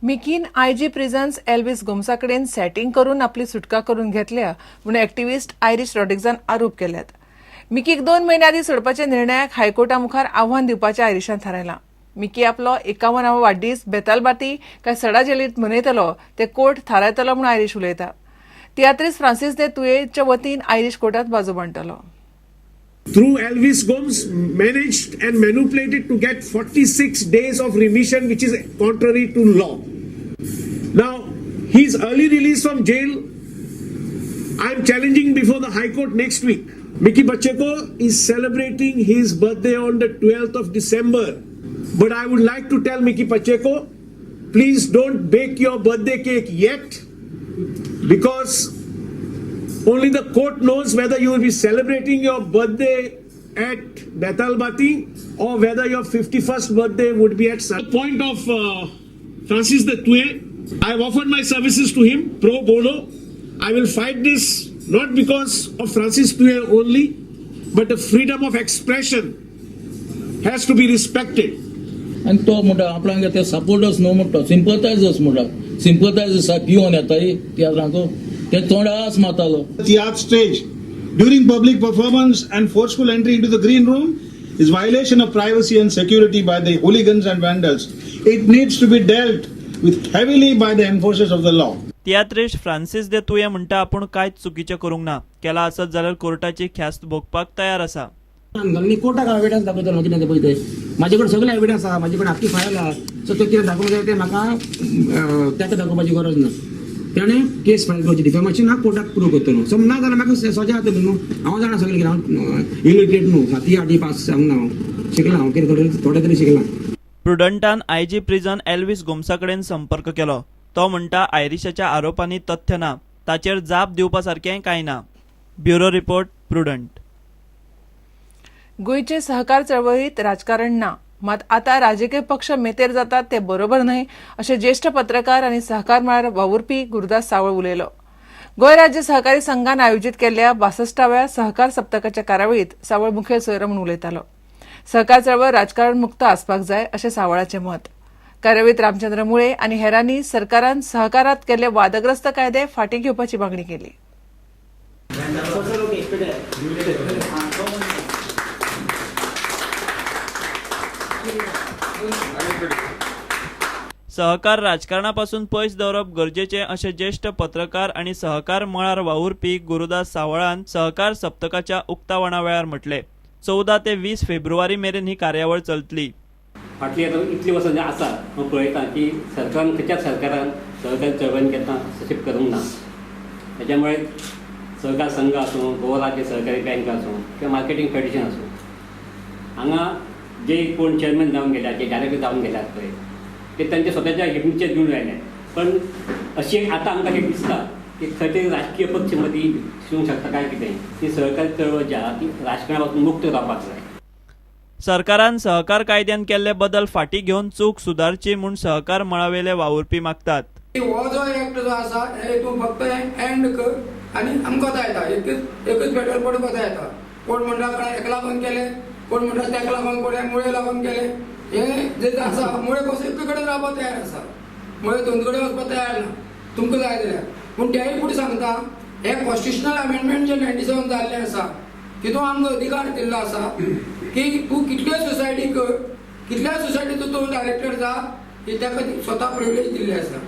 मिकीन IG प्रिझन्स Elvis गोम्सा कडेन setting करून आपली सुटका करून घेतल्या म्हूण एक्टिविस्ट आयरीश रॉड्रिग्जान आरोप केल्यात. मिकीक 2 म्हयने आदीं सोडपाच्या निर्णयाक हायकोर्टा मुखार आव्हान दिवपाचें आयरिशान थारायलां. मिकी आपलो 51वो वाडदीस बेतालबाती काय सडा जेलींत मनयतलो ते कोर्ट थारायतलो म्हूण आयरीश उलयता. तियात्रीस फ्रांसीस दे तुयेच्या वतीन आयरीश कोर्टात बाजू मांडटलो. Through Elvis Gomes managed and manipulated to get 46 days of remission, which is contrary to law. Now, his early release from jail, I am challenging before the High Court next week. Mickey Pacheco is celebrating his birthday on the 12th of December. But I would like to tell Mickey Pacheco, please don't bake your birthday cake yet, because only the court knows whether you will be celebrating your birthday at Betalbati or whether your 51st birthday would be at the point of Francis de Tuye. I have offered my services to him pro bono. I will fight this not because of Francis Tuye only, but the freedom of expression has to be respected. आनी तो म्हणटा आपणाक ते supporters न्हू म्हणटा, सिंपथायजर्स म्हणटा. सिंपथायजर्स पिवन येताय तियात्रांक, ते तोंडाच मारतालो. Theatre stage during public performance and forceful entry into the green room is violation of privacy and security by the hooligans and vandals. It needs to be dealt with heavily by the enforcers of the law. तियात्रिश Francis दे तुये म्हणटा आपूण कांयच चुकीचें करूंक ना, केला आसत जाल्यार कोर्टाची ख्यास्त भोगपाक तयार आसा. न्ही कोर्टाक हांव एविडन्स दाखयतलो कितें तें पळय तें. म्हाजे कडेन सगळें एविडन्स आसा, म्हाजे कडेन आख्खी फायल आहा. सो तें कितें दाखोवंक जाय तें म्हाका ताका दाखोवपाची गरज ना. तेणें केस फायल करची डिफेमेशन, हांव कोर्टाक प्रूव करतलो. सो ना जाल्यार म्हाका सजा जातली न्हू. हांव जाणा सगळें कितें, हांव इलिटरेट न्हू, साती आठी पास जावंक ना, हांव शिकलां, हांव कितें थोडें थोडें तरी शिकलां. प्रुडंटान आयजी प्रिझन एल्विस गोम्सा कडेन संपर्क केलो. तो म्हणटा आयरिशाच्या आरोपांनी तथ्य ना, ताचेर जाप दिवपा सारकें कांय ना. Bureau report, Prudent. गोंयचे सहकार चळवळीत राजकारण ना, मात आतां राजकीय पक्ष मेतेर जातात ते बरोबर न्हय अशें ज्येश्ठ पत्रकार आनी सहकार मळार वावुरपी गुरुदास सावळ उलयलो. गोंय राज्य सहकारी संघान आयोजीत केल्ल्या 62व्या सहकार सप्तकाच्या कार्यावळीत सावळ मुखेल सोयरो म्हूण उलयतालो. सहकार चळवळ राजकारण मुक्त आसपाक जाय अशें सावळाचें मत. कार्यावळीत रामचंद्र मुळे आनी हेरांनी सरकारान सहकारात केल्ले वादग्रस्त कायदे फाटीं घेवपाची मागणी केली. सहकार राजकारणापासून पयस दवरप गरजेचें अशें ज्येश्ठ पत्रकार आनी सहकार मळार वावुरपी गुरुदास सावळान सहकार सप्तकाच्या उक्तावणा वेळार म्हटलें. 14 ते 20 फेब्रुवारी मेरेन ही कार्यावळ चलतली. फाटली आतां इतलीं वर्सां जें आसा हांव पळयता की सरकारान खंयच्याच सरकारान सहकार चळवळीन केन्ना हस्तक्षेप करूंक ना. तेच्यामुळे सहकार संघ आसूं, गोवा राज्य सहकारी बँक आसूं किंवा मार्केटींग फेडरेशन आसूं, हांगा जे कोण चेअरमॅन जावन गेल्यात, जे डायरेक्टर जावन गेल्यात पळय, ते तांच्या स्वताच्या हिमचेर घेवन आयले. पण अशें आतां आमकां एक दिसता की खंय तरी राजकीय पक्ष मदीं दिसूंक शकता काय कितें, ती सहकारी चळवळ जी आहा ती राजकारणा पासून मुक्त रावपाक जाय. सरकारान सहकार कायद्यान केल्ले बदल फाटीं घेवन चूक सुदारची म्हूण सहकार मळावेले वावुरपी मागतात. हो जो एक्ट जो आसा हेतून फक्त एंड कर आनी आमकां कोता येता, एकच पेट्रोल पडून कोता येता. कोण म्हणटा हेका लागून केले, कोण म्हणटा तेका लागून, कोण मुळे लागून केले, हे जे आसा मुळे कसो एके कडेन रावपाक तयार आसा, मुळे दोन कडेन वचपाक तयार ना तुमकां जाय जाल्यार. पूण तेय फुडें सांगता, हे कॉन्स्टिट्युशनल अमेंडमेंट जे 97 जाल्लें आसा तितून आमकां अधिकार दिल्लो आसा की तूं कितल्यो सोसायटी कर, कितल्या सोसायटीचो तूं डायरेक्टर जा, ही ताका स्वता प्रिविलेज दिल्ली आसा,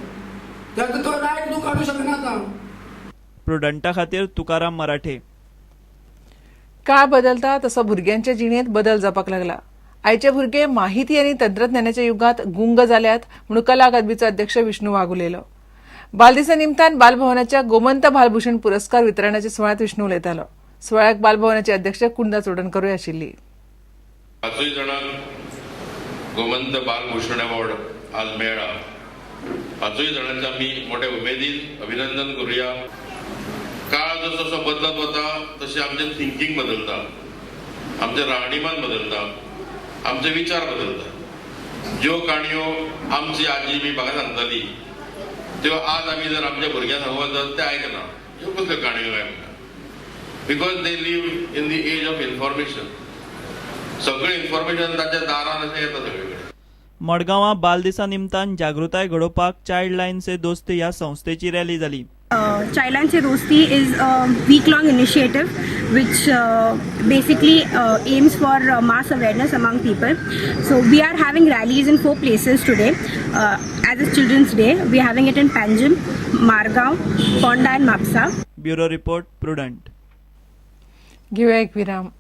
ताका तो रायट तूं काडूं शकना आतां. प्रुडंटा खातीर तुकाराम मराठे. काळ बदलता तसो भुरग्यांच्या जिणेंत बदल जावपाक लागला. आयचे भुरगे माहिती आनी तंत्रज्ञानाच्या युगांत गुंग जाल्यात म्हणून कला अकादमीचो अध्यक्ष विष्णू वाघ उलयलो. बालदिसा निमतान बालभवनाच्या गोमंत बालभूषण पुरस्कार वितरणाच्या सुवाळ्यांत विष्णू उलयतालो. सुवाळ्याक बालभवनाचे अध्यक्ष कुंदा चोडणकरूय आशिल्ली. पांचूय जाणांक गोमंत बालभूषण अवॉर्ड आज मेळ्ळा. पांचूय जाणांचे आमी मोठ्या उमेदीन अभिनंदन करुया. काळ जसो जसो बदलत वता तशें आमचें थिंकींग बदलता, आमचें राहणीमान बदलता, आमचे विचार बदलता. ज्यो काणयो आमची आजी बी म्हाका सांगताली त्यो आज आमी जर आमच्या भुरग्यांक सांगत जाल्यार ते आयकना, ह्यो कसल्यो काणयो काय म्हणटा. Because they live in the age of information. सगळें इन्फॉर्मेशन ताच्या दारान अशें येता सगळे कडेन. मडगांवां बालदिसा निमतान जागृताय घडोवपाक चायल्ड लायन से दोस्ती ह्या संस्थेची रॅली जाली. Childline Se Dosti is a week-long initiative which basically aims for mass awareness among people. So we are having rallies in four places today. As it's Children's Day, we are having it in Panjim, Margao, Ponda and Mapsa. Bureau report, Prudent. घेऊया एक विराम.